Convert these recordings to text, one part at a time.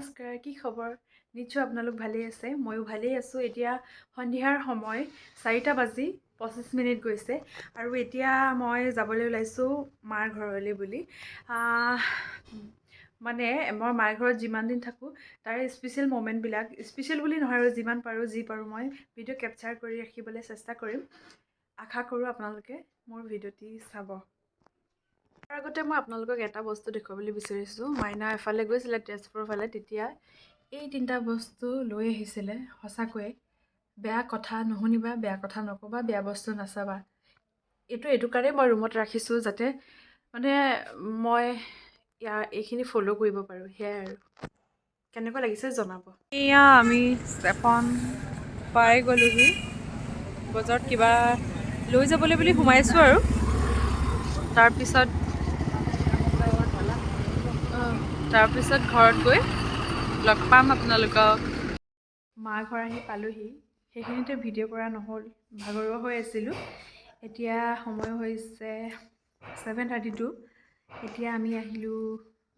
নমস্কাৰ, কি খবৰ? নিশ্চয় আপোনালোক ভালেই আছে, ময়ো ভালেই আছোঁ। এতিয়া সন্ধিয়াৰ সময় 4টা বাজি 25 মিনিট গৈছে আৰু এতিয়া মই যাবলৈ ওলাইছোঁ মাৰ ঘৰলৈ বুলি। মানে মই মাৰ ঘৰত যিমান দিন থাকোঁ, তাৰে স্পেচিয়েল মমেণ্টবিলাক, স্পেচিয়েল বুলি নহয় আৰু যিমান পাৰোঁ, যি পাৰোঁ মই ভিডিঅ' কেপচাৰ কৰি ৰাখিবলৈ চেষ্টা কৰিম। আশা কৰোঁ আপোনালোকে মোৰ ভিডিঅ'টি চাব। তাৰ আগতে মই আপোনালোকক এটা বস্তু দেখুৱাবলৈ বিচাৰিছোঁ। মাইনা এফালে গৈছিলে, তেজপুৰৰ ফালে, তেতিয়া এই তিনিটা বস্তু লৈ আহিছিলে। সঁচাকৈয়ে বেয়া কথা নুশুনিবা, বেয়া কথা নক'বা, বেয়া বস্তু নাচাবা। এইটো কাৰণেই মই ৰুমত ৰাখিছোঁ, যাতে মানে মই ইয়াৰ এইখিনি ফ'ল' কৰিব পাৰোঁ। সেয়াই আৰু, কেনেকুৱা লাগিছে জনাব। এয়া আমি চেপন পাই গ'লোহি। বজাৰত কিবা লৈ যাবলৈ বুলি সোমাইছোঁ আৰু তাৰপিছত ঘৰত গৈ লগ পাম আপোনালোকক। মা ঘৰ আহি পালোহি। সেইখিনিতে ভিডিঅ' কৰা নহ'ল, ভাগৰুৱা হৈ আছিলোঁ। এতিয়া সময় হৈছে 7:32। এতিয়া আমি আহিলোঁ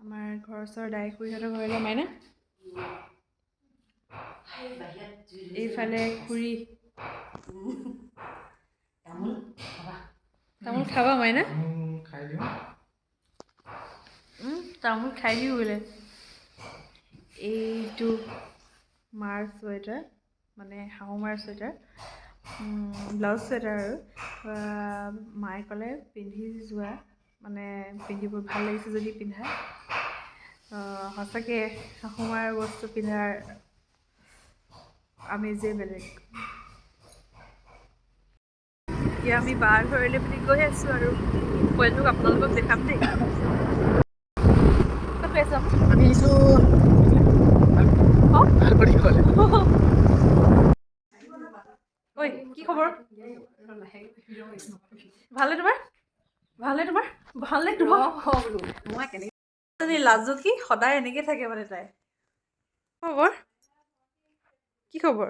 আমাৰ ঘৰৰ ওচৰৰ দাই খুৰীহঁতৰ ঘৰলৈ। মাইনা এইফালে, খুৰী। তামোল খাবা? তামোল খাবা মাইনা? খাই দিওঁ। তামোল খাই দিওঁ বোলে। এইটো মাৰ চুৱেটাৰ, মানে শাহু মাৰ চুৱেটাৰ, ব্লাউজ চুৱেটাৰ আৰু মায়ে ক'লে পিন্ধি যোৱা, মানে পিন্ধিব ভাল লাগিছে যদি পিন্ধা। সঁচাকৈ শাহু মাৰ বস্তু পিন্ধাৰ আমেজেই বেলেগ। এতিয়া আমি বাৰ ঘৰলৈ বুলি গৈ আছোঁ আৰু পোৱালিটোক আপোনালোকক দেখাম দেই। ক'ত গৈ আছোঁ? আমি আহিছোঁ অঁ। ভাল কৰি গ'ল। ঐ, কি খবৰ? ভালনে তোমাৰ? ভালনে তোমাৰ? ভালনে তোমাৰ? মই কেনেকৈ লাজুকী সদায় এনেকে থাকে। মানে তাই খবৰ, কি খবৰ?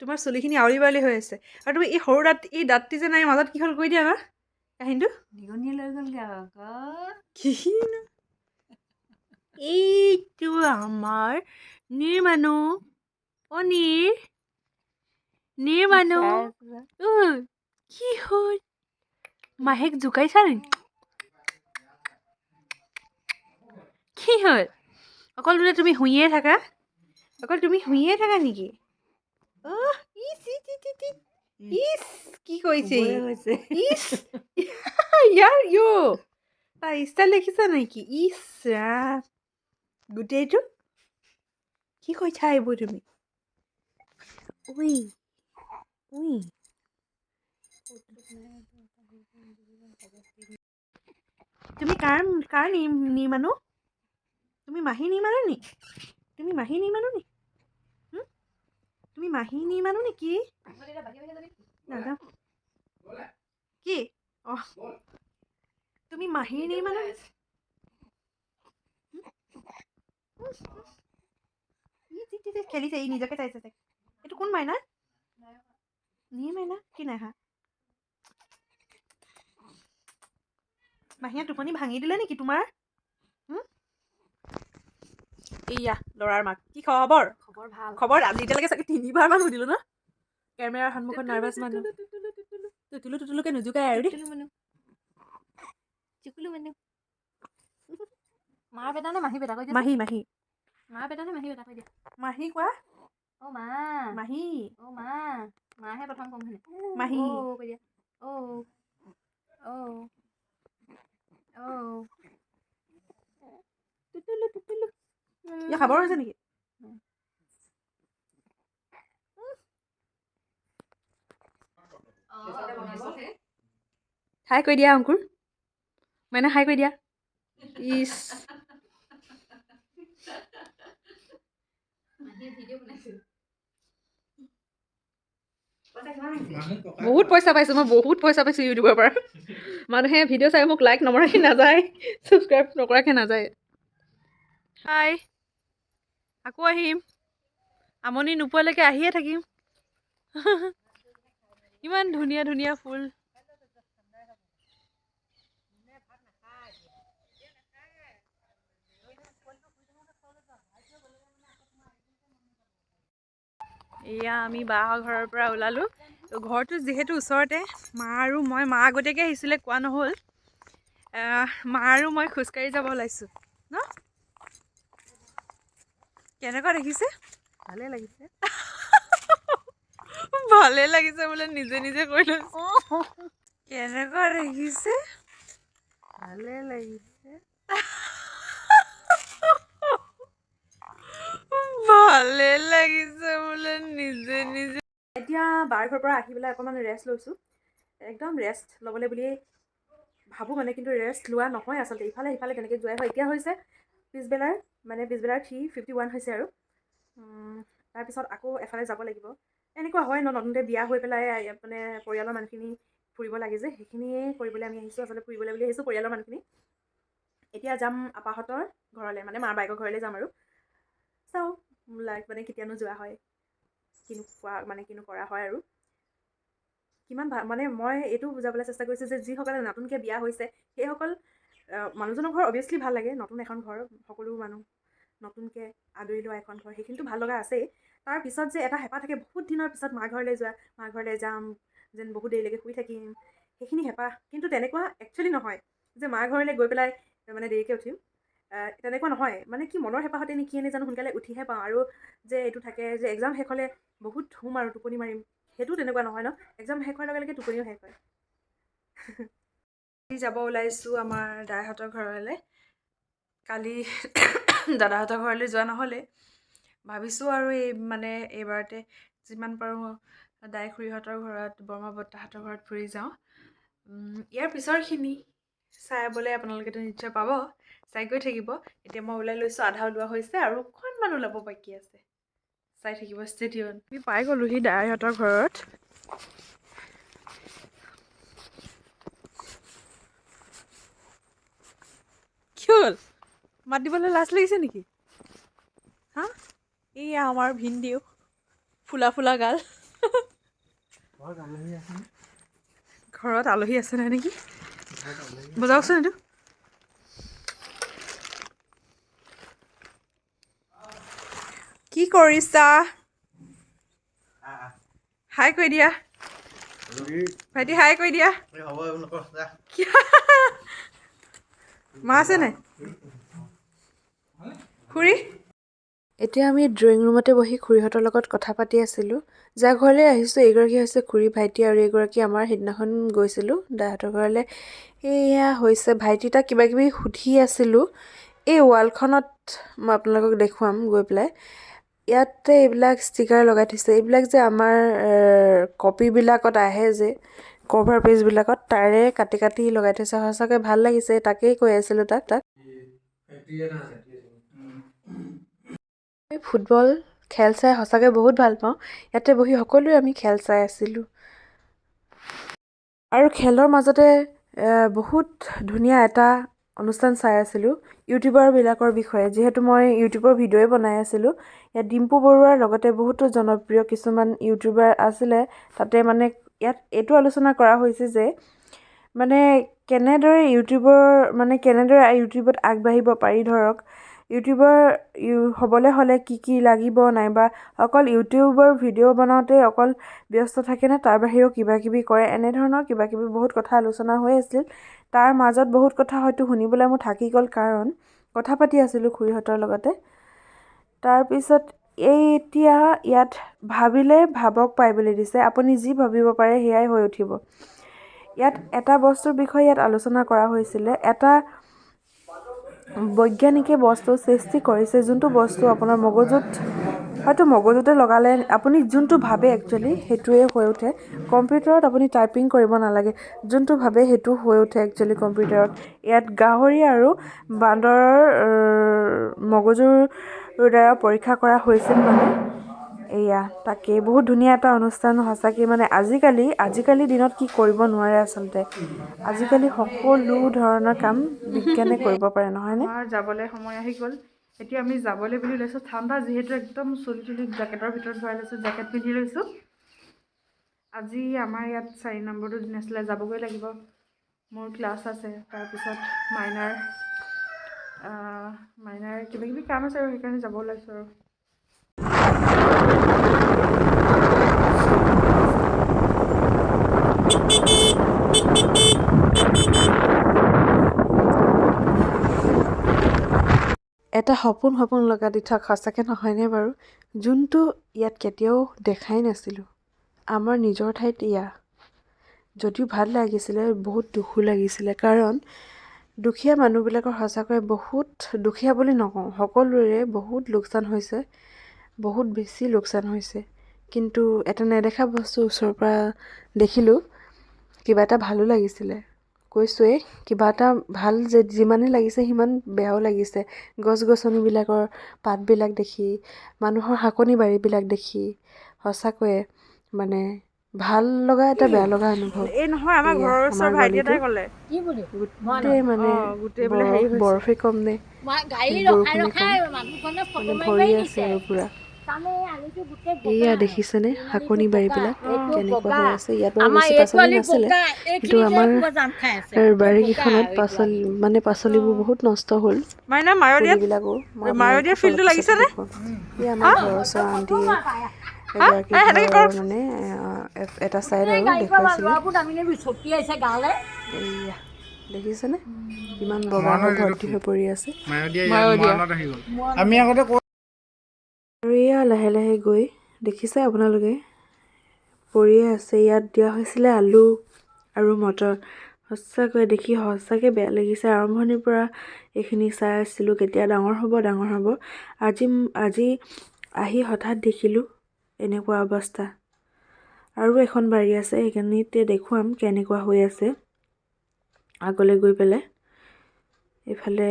তোমাৰ চুলিখিনি আউলি বাউলি হৈ আছে আৰু তুমি এই সৰু দাঁত, এই দাঁতটি যে নাই মাজত, কি হ'ল কৈ দিয়া না কাহিনীটো। নিগনিয়ে লৈ গ'লগৈ আকৌ। কিনো, এইটো আমাৰ নিৰ্মানু। অ নিৰ, নিৰ্মানু, ঐ, কি হ'ল? মাহীক জোকাইছা নেকি? কি হ'ল? অকল বোলে তুমি শুইয়ে থাকা, অকল তুমি শুইয়ে থাকা নেকি? অহ, ইচ ইচ ইচ ইচ ইচ। ইচ, কি কৰিছে ই? হৈছে। ইচ, ইয়াৰ ইয় তাৰ ষ্টাইল দেখিছা নেকি? ইচ ৰাম, গোটেইটো কি কৈছা এইবোৰ তুমি? ঐ ঐ, তুমি কাৰ কাৰ নিৰ্মানু? তুমি মাহী নিৰ্মানু নি? তুমি মাহী নিৰ্মানু নি? হুম? তুমি মাহী নিৰ্মানু নেকি? নাযাওঁ কি? অঁ, তুমি মাহী নিৰ্মানু নি? ই ই ই খেলিছে, ই নিজকে চাইছে চাগে। এইটো কোন মাইনা? নি মাইনা কি নাই হা? মাহীয়ে টোপনি ভাঙি দিলে নেকি তোমাৰ? হুম? এইয়া ল'ৰাৰ মাক, কি খবৰ? খবৰ ভাল। খবৰ আজি এতিয়ালৈকে চাগে তিনিবাৰমান সুধিলো ন। কেমেৰাৰ সন্মুখত নাৰ্ভাছ মানুহ। টুটুলু টুটুলুকে নোজোকাই আৰু দেই। টুটুলু মানুহ, চুকুলু মানুহ। মাৰ বেটা নে মাহী বেটা কৈ দিয়া। মাহী, মাহী। মাৰ বেটা নে মাহী বেটা কৈ দিয়া। মাহী কোৱা। অ মা। মাহী। অ মা, মাহে প্ৰথম কম হয়নে? মাহী। অ কৈ দিয়া। অ অ অ টুটুলু টুটুলু। ইয়াৰ খাবৰ হৈছে নেকি? হাই কৈ দিয়া অংকুৰ। মাইনা, হাই কৈ দিয়া। ইচ। মাহীয়ে ভিডিঅ' বনাইছিল। বহুত পইচা পাইছোঁ মই, বহুত পইচা পাইছোঁ ইউটিউবৰ পৰা। মানুহে ভিডিঅ' চাই মোক লাইক নমৰাকৈ নাযায়, ছাবস্ক্ৰাইব নকৰাকৈ নাযায়। হাই, আকৌ আহিম। আমনি নোপোৱালৈকে আহিয়ে থাকিম। ইমান ধুনীয়া ধুনীয়া ফুল। এয়া আমি বাহঁৰ ঘৰৰ পৰা ওলালোঁ। ঘৰটো যিহেতু ওচৰতে, মা আৰু মই, মা আগতীয়াকৈ আহিছিলে, কোৱা নহ'ল। মা আৰু মই খোজকাঢ়ি যাব ওলাইছোঁ ন। কেনেকুৱা দেখিছে? ভালে লাগিছে। ভালে লাগিছে বোলে, নিজে নিজে কৈ লৈছোঁ। কেনেকুৱা দেখিছে? ভালে লাগিছে। ভালে লাগিছে বোলে, নিজে নিজে। এতিয়া বাৰ ঘৰৰ পৰা আহি পেলাই অকণমান ৰেষ্ট লৈছোঁ। একদম ৰেষ্ট ল'বলৈ বুলিয়েই ভাবোঁ মানে, কিন্তু ৰেষ্ট লোৱা নহয় আচলতে, ইফালে সিফালে তেনেকৈ যোৱাই হয়। এতিয়া হৈছে পিছবেলাৰ, মানে পিছবেলাৰ 3:51 হৈছে আৰু। তাৰপিছত আকৌ এফালে যাব লাগিব। এনেকুৱা হয় ন, নতুনকৈ বিয়া হৈ পেলাই মানে পৰিয়ালৰ মানুহখিনি ফুৰিব লাগে যে, সেইখিনিয়ে কৰিবলৈ আমি আহিছোঁ। আচলতে ফুৰিবলৈ বুলি আহিছোঁ পৰিয়ালৰ মানুহখিনি। এতিয়া যাম আপাহঁতৰ ঘৰলৈ, মানে মাৰ বায়েকৰ ঘৰলৈ যাম আৰু। চাওঁ লাইক মানে কেতিয়ানো যোৱা হয়, কিনো খোৱা মানে কিনো কৰা হয় আৰু কিমান ভাল। মানে মই এইটো বুজাবলৈ চেষ্টা কৰিছোঁ যে যিসকলে নতুনকৈ বিয়া হৈছে সেইসকল মানুহজনৰ ঘৰ অভিয়াছলি ভাল লাগে, নতুন এখন ঘৰ, সকলো মানুহ নতুনকৈ আদৰি লোৱা এখন ঘৰ, সেইখিনিতো ভাল লগা আছেই। তাৰপিছত যে এটা হেঁপাহ থাকে বহুত দিনৰ পিছত মা ঘৰলৈ যোৱা, মা ঘৰলৈ যাম যেন বহুত দেৰিলৈকে শুই থাকিম, সেইখিনি হেঁপাহ। কিন্তু তেনেকুৱা একচুৱেলি নহয় যে মা ঘৰলৈ গৈ পেলাই মানে দেৰিকৈ উঠিম, তেনেকুৱা নহয়। মানে কি মনৰ হেঁপাহতে নে কিয়ে নাজানো সোনকালে উঠিহে পাওঁ। আৰু যে এইটো থাকে যে এক্সাম শেষ হ'লে বহুত শুম আৰু টোপনি মাৰিম, সেইটো তেনেকুৱা নহয় ন। এক্সাম শেষ হোৱাৰ লগে লগে টোপনিও শেষ হয়। যাব ওলাইছোঁ আমাৰ দাদাহঁতৰ ঘৰলৈ। কালি দাদাহঁতৰ ঘৰলৈ যোৱা নহ'লে, ভাবিছোঁ আৰু এই মানে এইবাৰতে যিমান পাৰোঁ দাই খুৰীহঁতৰ ঘৰত, বৰমা বৰ্তাহঁতৰ ঘৰত ফুৰি যাওঁ। ইয়াৰ পিছৰখিনি চাবলৈ আপোনালোকেতো নিশ্চয় পাব, চাই গৈ থাকিব। এতিয়া মই ওলাই লৈছোঁ, আধা ওলোৱা হৈছে আৰু অকণমান ওলাব বাকী আছে, চাই থাকিব, ষ্টে টিউন। আমি পাই গ'লোহি দাইহঁতৰ ঘৰত। কি হ'ল, মাত দিবলৈ লাজ লাগিছে নেকি? হা, এইয়া আমাৰ ভিনদেউ, ফুলা ফুলা গাল। ঘৰত আলহী আছে নাই নেকি? বজাওকচোন এইটো। কি কৰিছা? হাই কৈ দিয়া ভাইটি, হাই কৈ দিয়া। মা আছে নাই? খুৰী? এতিয়া আমি ড্ৰয়িং ৰুমতে বহি খুৰীহঁতৰ লগত কথা পাতি আছিলোঁ। যাৰ ঘৰলৈ আহিছোঁ এইগৰাকী হৈছে খুৰী ভাইটি, আৰু এইগৰাকী আমাৰ সিদিনাখন গৈছিলোঁ দাহঁতৰ ঘৰলৈ। এয়া হৈছে ভাইটি, তাক কিবা কিবি সুধি আছিলোঁ। এই ৱালখনত মই আপোনালোকক দেখুৱাম গৈ পেলাই। ইয়াতে এইবিলাক ষ্টিকাৰ লগাই থৈছে, এইবিলাক যে আমাৰ কপিবিলাকত আহে যে কভাৰ পেজবিলাকত, তাৰে কাটি কাটি লগাই থৈছে। সঁচাকৈ ভাল লাগিছে, তাকেই কৈ আছিলোঁ তাক। তাক ফুটবল খেল চাই সঁচাকৈ বহুত ভাল পাওঁ। ইয়াতে বহি সকলোৱে আমি খেল চাই আছিলোঁ। আৰু খেলৰ মাজতে বহুত ধুনীয়া এটা অনুষ্ঠান চাই আছিলোঁ ইউটিউবাৰবিলাকৰ বিষয়ে। যিহেতু মই ইউটিউবৰ ভিডিঅ'ই বনাই আছিলোঁ। ইয়াত ডিম্পু বৰুৱাৰ লগতে বহুতো জনপ্ৰিয় কিছুমান ইউটিউবাৰ আছিলে। তাতে মানে ইয়াত এইটো আলোচনা কৰা হৈছে যে মানে কেনেদৰে ইউটিউবৰ মানে কেনেদৰে ইউটিউবত আগবাঢ়িব পাৰি। ধৰক ইউটিউবাৰ হ'বলৈ হ'লে কি কি লাগিব, নাইবা অকল ইউটিউবৰ ভিডিঅ' বনাওঁতে অকল ব্যস্ত থাকেনে তাৰ বাহিৰেও কিবা কিবি কৰে, এনেধৰণৰ কিবা কিবি বহুত কথা আলোচনা হৈ আছিল। তাৰ মাজত বহুত কথা হয়তো শুনিবলৈ মোৰ থাকি গ'ল, কাৰণ কথা পাতি আছিলোঁ খুৰীহঁতৰ লগতে। তাৰপিছত এই এতিয়া ইয়াত ভাবিলে ভাবক পাই বুলি দিছে, আপুনি যি ভাবিব পাৰে সেয়াই হৈ উঠিব। ইয়াত এটা বস্তুৰ বিষয়ে ইয়াত আলোচনা কৰা হৈছিলে। এটা বৈজ্ঞানিকে বস্তু সৃষ্টি কৰিছে, যোনটো বস্তু আপোনাৰ মগজুত হয়তো মগজুতে লগালে আপুনি যোনটো ভাবে একচুৱেলি সেইটোৱে হৈ উঠে। কম্পিউটাৰত আপুনি টাইপিং কৰিব নালাগে, যোনটো ভাবে সেইটো হৈ উঠে একচুৱেলি কম্পিউটাৰত। ইয়াত গাহৰি আৰু বান্দৰৰ মগজুৰ দ্বাৰা পৰীক্ষা কৰা হৈছিল মানে। এয়া তাকেই বহুত ধুনীয়া এটা অনুষ্ঠান সঁচাকৈ। মানে আজিকালি দিনত কি কৰিব নোৱাৰে আচলতে, আজিকালি সকলো ধৰণৰ কাম বিজ্ঞানে কৰিব পাৰে নহয়নে? আমাৰ যাবলৈ সময় আহি গ'ল, এতিয়া আমি যাবলৈ বুলি লৈছোঁ। ঠাণ্ডা যিহেতু একদম চুলি তুলি জেকেটৰ ভিতৰত ভৰাই লৈছোঁ, জেকেট পিন্ধি লৈছোঁ। আজি আমাৰ ইয়াত 4 নম্বৰটো দিন আছিলে, যাবগৈ লাগিব, মোৰ ক্লাছ আছে। তাৰপিছত মাইনাৰ মাইনাৰ কিবা কিবি কাম আছে আৰু সেইকাৰণে যাব ওলাইছোঁ আৰু। এটা সপোন সপোন লগা দিঠক সঁচাকৈ নহয়নে বাৰু? যোনটো ইয়াত কেতিয়াও দেখাই নাছিলোঁ আমাৰ নিজৰ ঠাইত। এয়া যদিও ভাল লাগিছিলে, বহুত দুখো লাগিছিলে, কাৰণ দুখীয়া মানুহবিলাকৰ সঁচাকৈ বহুত, দুখীয়া বুলি নকওঁ, সকলোৰে বহুত লোকচান হৈছে, বহুত বেছি লোকচান হৈছে। কিন্তু এটা নেদেখা বস্তু ওচৰৰ পৰা দেখিলোঁ, কিবা এটা ভালো লাগিছিলে। কৈছোঁৱেই, কিবা এটা ভাল যে যিমানেই লাগিছে সিমান বেয়াও লাগিছে। গছ গছনিবিলাকৰ পাতবিলাক দেখি, মানুহৰ শাকনি বাৰীবিলাক দেখি সঁচাকৈয়ে মানে ভাল লগা এটা বেয়া লগা অনুভৱ। এই নহয়, আমাৰ এয়া ঘৰৰ ওচৰৰ আমাৰ ভাইটি গলিটো এটাই ক'লে। কি বুলি? গোটেই মানে গোটেই বোলে বৰফ হেৰি হৈছে। বৰফে কম নে গাড়ী ৰখাই বৰষুণে ৰখাই কম মানুহখনে ফটো মানে মাৰি ভৰি মাৰি আছে নিছে। আৰু পুৰা। তাৰমানে এই আলিটো গোটেই বোকা। এইয়া দেখিছেনে এই আলিটো শাকনি বোকা, বাৰীবিলাক এইটো কেনেকুৱা বগা। হৈ আছে? ইয়াত বাৰু আমাৰ বেছি এইটো পাচলি আলি নাছিলে, বোকা, কিন্তু এইখিনিতে আমাৰ কিবা জাম খাই আছে। বাৰীকেইখনত বোকা এইটো পাচলি আলি। মানে পাচলিবোৰ বহুত নষ্ট হ'ল। মাইনা, মায়দিয়াত পুলিবিলাকো মই মায়দিয়া আপোনালোকক ফিল্ডটো অলপ পিছত লাগিছেনে? দেখুৱাম। এই আমাৰ ঘৰৰ ওচৰৰ আণ্টি এগৰাকী এই সেনেকে ঘৰৰ কৰক। মানে এটা চাইড গোটেই আৰু গাড়ীৰ পৰা দেখুৱাইছিলে। ল'ৰাবোৰ নামি নামি ছটিয়াইছে গাঁৱলে। এইয়া দেখিছেনে কিমান বগা হৈ ভৰ্তি হৈ পৰি আছে। মায়দিয়া। মায়দিয়া। মৰাণত আহি গ'ল। আমি আগতে আৰু এয়া লাহে লাহে গৈ দেখিছে আপোনালোকে, পৰিয়ে আছে। ইয়াত দিয়া হৈছিলে আলু আৰু মটৰ। সঁচাকৈ দেখি সঁচাকৈ বেয়া লাগিছে। আৰম্ভণিৰ পৰা এইখিনি চাই আছিলোঁ, কেতিয়া ডাঙৰ হ'ব, ডাঙৰ হ'ব। আজি আহি হঠাৎ দেখিলোঁ এনেকুৱা অৱস্থা। আৰু এখন বাৰী আছে, সেইখিনিতে দেখুৱাম কেনেকুৱা হৈ আছে আগলৈ গৈ পেলাই। এইফালে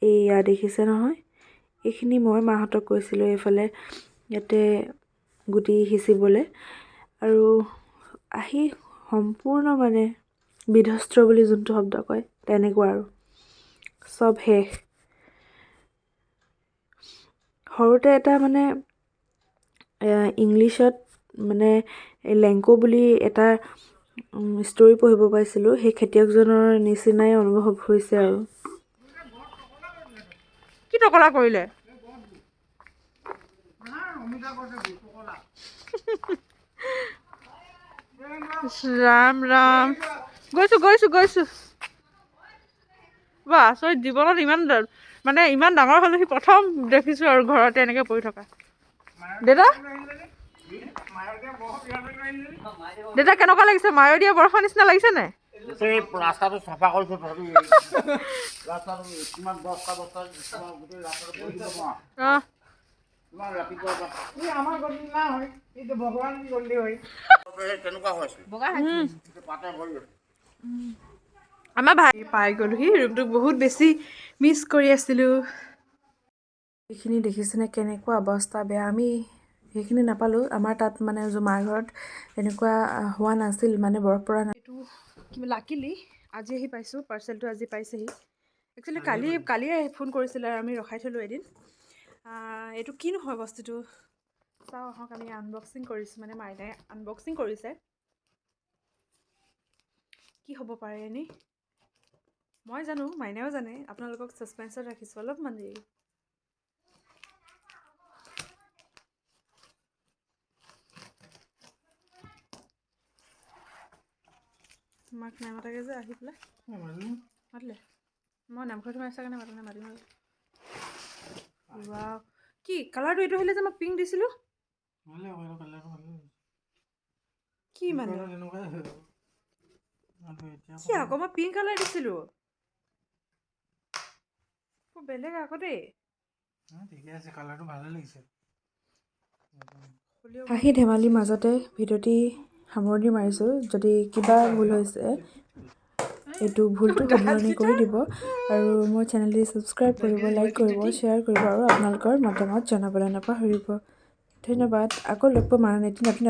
এইয়া দেখিছে নহয়, এইখিনি মই মাহঁতক কৈছিলোঁ এইফালে ইয়াতে গুটি সিঁচিবলৈ, আৰু আহি সম্পূৰ্ণ মানে বিধ্বস্ত বুলি যোনটো শব্দ কয় তেনেকুৱা আৰু চব শেষ। সৰুতে এটা মানে ইংলিছত মানে লেংকো বুলি এটা ষ্টৰি পঢ়িব পাইছিলোঁ, সেই খেতিয়কজনৰ নিচিনাই অনুভৱ হৈছে আৰু। কি টকলা কৰিলে? ৰাম ৰাম! গৈছো গৈছো গৈছো। বা, আচৰিত! জীৱনত ইমান মানে ইমান ডাঙৰ হ'লো সি প্ৰথম দেখিছোঁ আৰু ঘৰতে এনেকৈ পৰি থকা। দেউতা, দেউতা, কেনেকুৱা লাগিছে? মায়দিয়া বৰফৰ নিচিনা লাগিছে নাই? গোটেই ৰাস্তাটো চাফা কৰিছোঁ তথাপি ৰাস্তাটো কিমান বস্তা বস্তা গোটেই ৰাস্তাটো পৰি দিব নোৱাৰা। ইমান ৰাতিপুৱা পৰা এই আমাৰ গলি না হয়, এইটো ভগৱান গলি হয়। সেই তেনেকুৱা হৈ আছিল, পাতে ভৰি আছে। আমাৰ ভাই পাই গ'লোহি ৰুমটোক, বহুত বেছি মিছ কৰি আছিলোঁ। এইখিনি দেখিছেনে কেনেকুৱা অৱস্থা বেয়া? আমি সেইখিনি নাপালোঁ। আমাৰ তাত মানে মাৰ ঘৰত এনেকুৱা হোৱা নাছিল, মানে বৰফ পৰা নাই। এইটো কিবা লাকিলি আজি আহি পাইছোঁ, পাৰ্চেলটো আজি পাইছেহি। একচুৱেলি কালিয়ে ফোন কৰিছিলে আৰু আমি ৰখাই থ'লোঁ এদিন। এইটো কি নহয় বস্তুটো চাওঁ আহক। আমি আনবক্সিং কৰিছোঁ, মানে মাইনাই আনবক্সিং কৰিছে। কি হ'ব পাৰে এনেই? মই জানো, মাইনাও জানে। আপোনালোকক ছাছপেঞ্চত ৰাখিছোঁ অলপমান দেৰি। মাক নাই মাতাকে যে আহি পেলাই মাতিলে। মই নামঘৰত সোমাই আছা কাৰণে মাতা নাই, মাতিম আৰু। ৱাও, কি কালাৰটো! এইটো আহিলে যে মই পিংক দিছিলোঁ। কি মানে কি আকৌ মই পিংক কালাৰ দিছিলোঁ, বৰ বেলেগ আকৌ দেই। ঠিকে আছে, কালাৰটো ভালে লাগিছে। হাঁহি ধেমালিৰ মাজতে ভিডিঅ'টি সামৰণি মাৰিছোঁ। যদি কিবা ভুল হৈছে, এইটো ভুলটো শুধৰণি কৰি দিব আৰু মোৰ চেনেলটি ছাবস্ক্ৰাইব কৰিব, লাইক কৰিব, শ্বেয়াৰ কৰিব আৰু আপোনালোকৰ মতামত জনাবলৈ নাপাহৰিব। ধন্যবাদ। আকৌ লগ পাম আৰু এটি নতুন